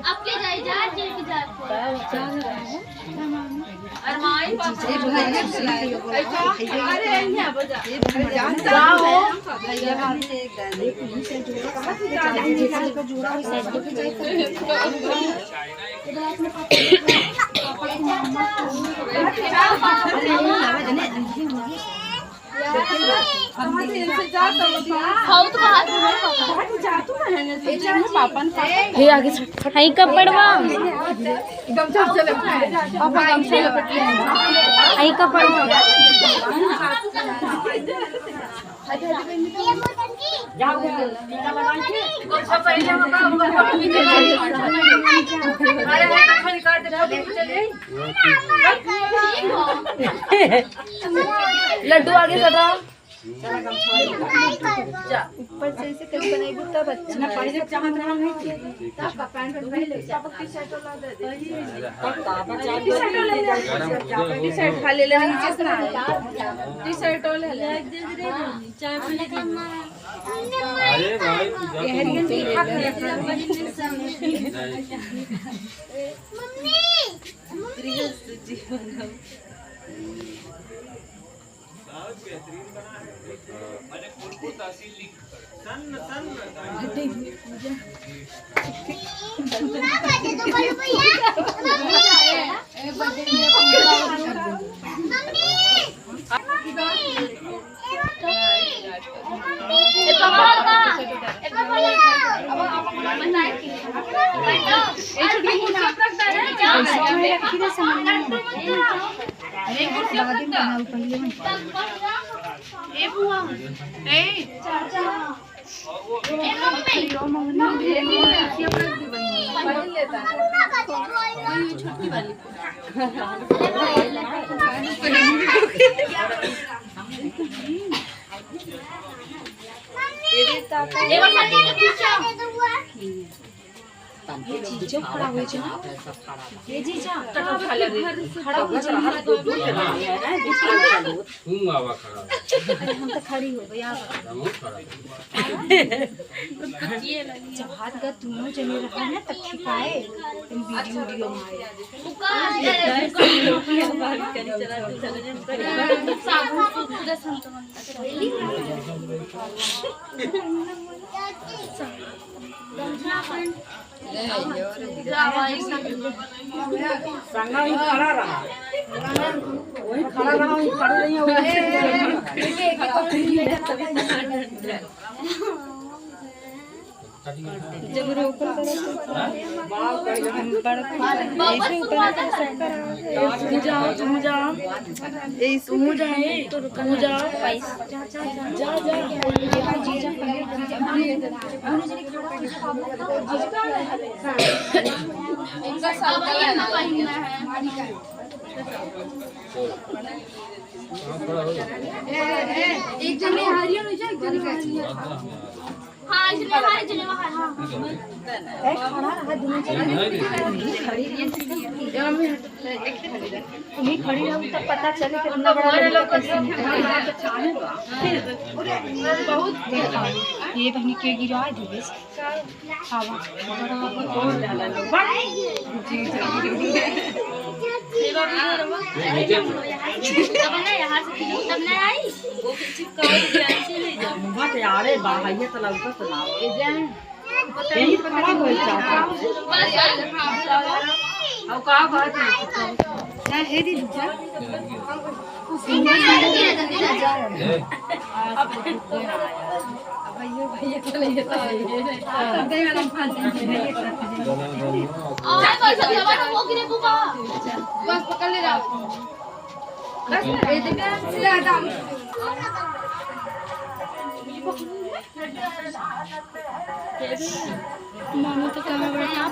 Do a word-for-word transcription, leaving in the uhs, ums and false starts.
अब के जाई जा, जेल के जा। अरे माई बाप। अरे यहाँ बजा। हे आगे से। हई कपड़वा। हई कपड़वा। लड्डू आगे सटा। ऊपर से ऐसे कहीं बनाई तब अच्छा। ना पहले चाहत रहा नहीं थी। टी शर्ट वाला दे दे। टी शर्ट वाला ले ले, नीचे से ना। टी शर्ट वाला ले। अरे भाई, तू जा। ये हरियन की खा खा। मम्मी। बहुत बेहतरीन बना है। मैंने कुल को तहसील लिख कर। सन्न, सन्न। ए बुआ, ए। जीजा खड़ा होइ जाओ। ये जीजा, खड़ा होइ जाओ। तू आवा खड़ा। अरे हम तो खड़ी हो गई, आवा। हम खड़ा। जहाज का दोनों जने रहा ना, तब छिपाए। तुम वीडियो, वीडियो में आए। संगा वहीं खड़ा रहा, वहीं खड़ा रहा, वहीं खड़ी रही, वहीं। जब ऊपर करो तो बड़ा, ऐसे ऊपर करो, सबका रहा। ए, तू जाओ, तू जाओ। ए, तू जाओ, तू जाओ। जा, जा, जा। एक जने हारियो नहीं जा, एक जने हारियो। हाँ, इसलिए हाँ, इसलिए वहाँ। ए, खड़ा रहा, दोनों जने। तुम ही खड़ी रहो, तब पता चले कितना बड़ा लड़का कैसे निकला। बहुत। ये बहनी के गिरा दिए। हवा। तब ना यहाँ से खींचो, तब ना आई। वो किसी का और ध्यान से ले जाओ। मुँह पे आड़े बा, भैया तो लौकत ना हो। यही तो खराब हो जाता। बस, बस। अब का बात है? ना, हे दीदी जा। बस पकड़ ले रहा। बस, ए, दे दे, सीधा हटा। मामा तो कहाँ बैठा?